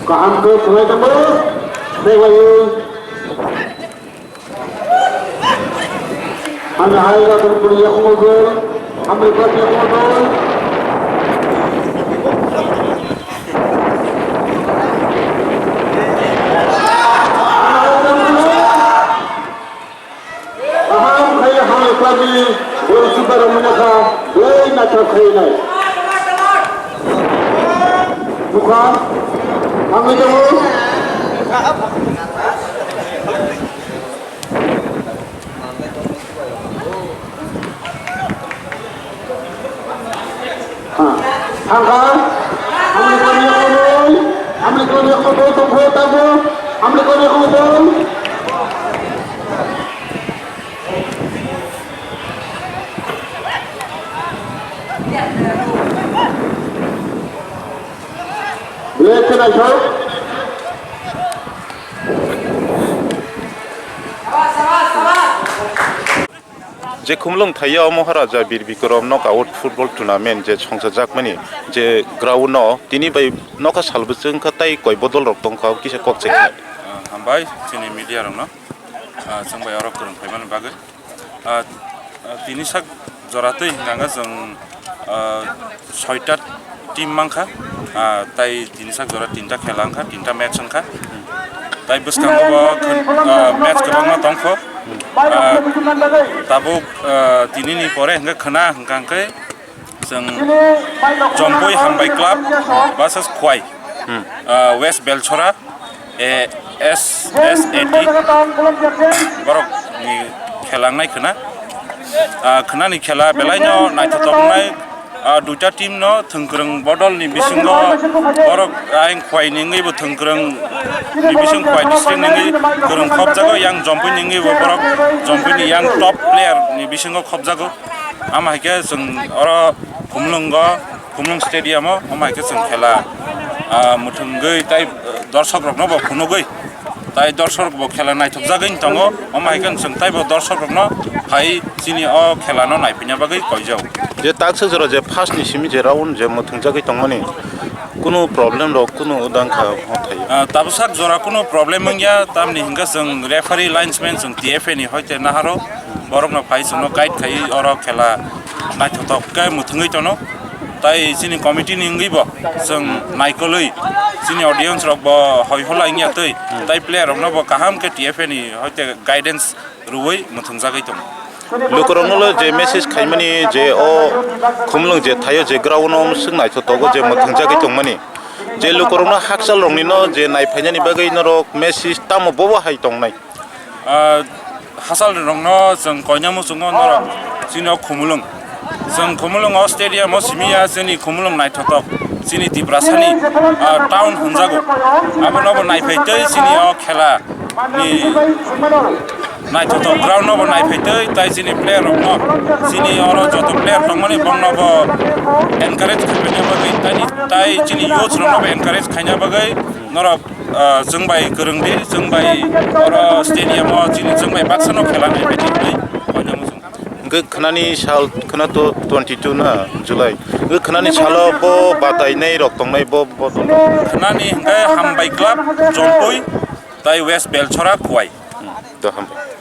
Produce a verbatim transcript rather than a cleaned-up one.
Kaham khe khwlai tongo, tei bai. Ani hai rok bini yakungo gol, hambai bini yakungo gol. Kaham khai hambai bini gol keeper rok mwnakha, belai naithok khai nai. Bukha, hambai tongo. Ha, thangkha. Amni koni khobor, amni koni khobor tongkho tabo, amni koni khobor. Black khe naithok. Je Khumlwng thaio Maharaja Bir Bikram knockout football tournament je songchajakmani je ground-o tini bai nokha salbwchwng kha tei koi bodol rok tongkha kisa kok chekha. Ah, hambai chini media rokno, ah, chwng bai oro kwrwng phaimani bagwi. Ah, ah, tini sak jora twi hwnkha khe chwng, ah, soita team mankha, ah, tai tini sak jora tinta khela wngkha, tinta match wngkha. Tai bwskango bo khwn-, ah, match kwbangma tongkho. Ah, tabuk, ah, tinini pore hwnkhe khwna hwnkha hwnkhe chwng Jompui Hambai Club versus Khwai, ah, West Belchora. A S S A T borok ni khela wngnai khwna. Ah, khwnani khela belai no naithotok wngnai. Ah, duita team no thwngkwrwng bodol ni bisingo borok ayang Khwai ni wngwi bo thwngkwrwng ni bising Khwai district ni wngwi kwrwng khopjago, yang Jompui ni wngwi bo borok Jompui ni yang top player ni bisingo khopjago. Ama hai khe chwng oro Khumlwngo, Khumlwng stadium o, omo hai khe chwng khela, ah, mwthangwi tai, ah, dorshok rokno bo phunugwi, tai dorshok bo khela naithokjagwi tongo, omo hai khe chwng taibo dorshok rokno phai chini o khela no naiphaina bagwi koijak. Je taksa jora je first ni simi je round je mwthangjagwi tongmani, kunu problem rok kunu dangkha hothaio. Ah, tabwsak jora kunu problem wngya, tamni hwnkhe chwng referee linesman chwng T F A ni hoite naharo, borokno phai chwngno guide khai oro khela naithotok khe mwthangwi tono. Tai chini committee ni wngwi bo chwng naikolwi chini audience rok bo hoi hola wngya twi, tai player rokno bo kaham khe T F A ni hoite guidance rwui mwthangjagwi tongo. Lukurokno le je message khaimani je o Khumlwng je thaio je ground o swk naithotogo je mwthangjagwi tongmani, je lukurokno hakchal rokni no je naiphainani bagwi norok message tamo bobo hai tongnai? Ah, hachal rokno chwng koina muchungo norok chini o Khumulwng. Chwng Khumulwng o stadium o simi ya chini Khumulwng naithotok chini Tiprasani, ah, town hwnjago. Abono bo naiphai tei chini o khela ni naithotok ground no bo naiphai tei tai chini player rokno chini oro joto player tongmani bongno bo encourage khaina bagwi tai, tai chini youth rokno bo encourage khaina bagwi norok Ah, chwng bai kwrwng di, chwng bai oro stadium o chini chwng bai baksa no khela nai bai di hinwi koina muchung. Hwnkhe khwnani sal khwna to twenty two na July. Hwnkhe khwnani salo bo batai nai rok tongnai bo, bo tongnai. Khwnani hwnkhe Hambai Club, Jompui, tai West Belchora, Khwai. Hmm, to hambai.